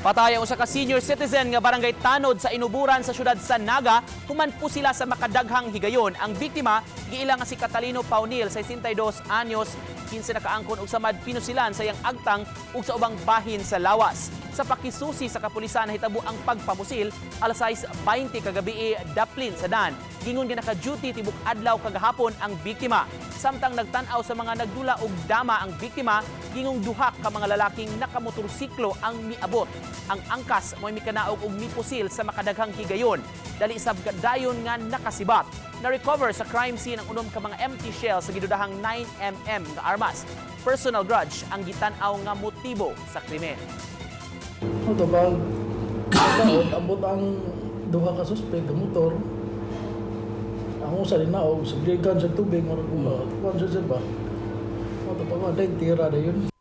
Patay ang usa ka senior citizen nga barangay tanod sa Inuburan sa syudad sa Naga, human po sila sa makadaghang higayon. Ang biktima giila nga si Catalino Paunil, 62 anyos, 15 nakaangkon og samad pinusilan sa iyang agtang ug sa ubang bahin sa lawas. Sa pakisusi sa kapulisan, nahitabo ang pagpamusil alas 6:20 kagabi daplin sa Dan. Gingon nga naka-duty tibok adlaw kagahapon ang biktima. Samtang nagtan-aw sa mga nagdula og dama ang biktima, gingong duha ka mga lalaking nakamotorsiklo ang miabot. Ang angkas mo'y mikanaog og mipusil sa makadaghang higayon. Dali sab dayon nga nakasibat. Na-recover sa crime scene ang unom ka mga empty shell sa gidudahang 9 mm nga armas. Personal grudge ang gitan-aw nga motibo sa krimen. Ito pag taon, abot ang duha ka suspect, ang motor. Ang usa din naog, sa gikan sa tubig, murag kuan sa ba. Ito pa ba, tira na yun.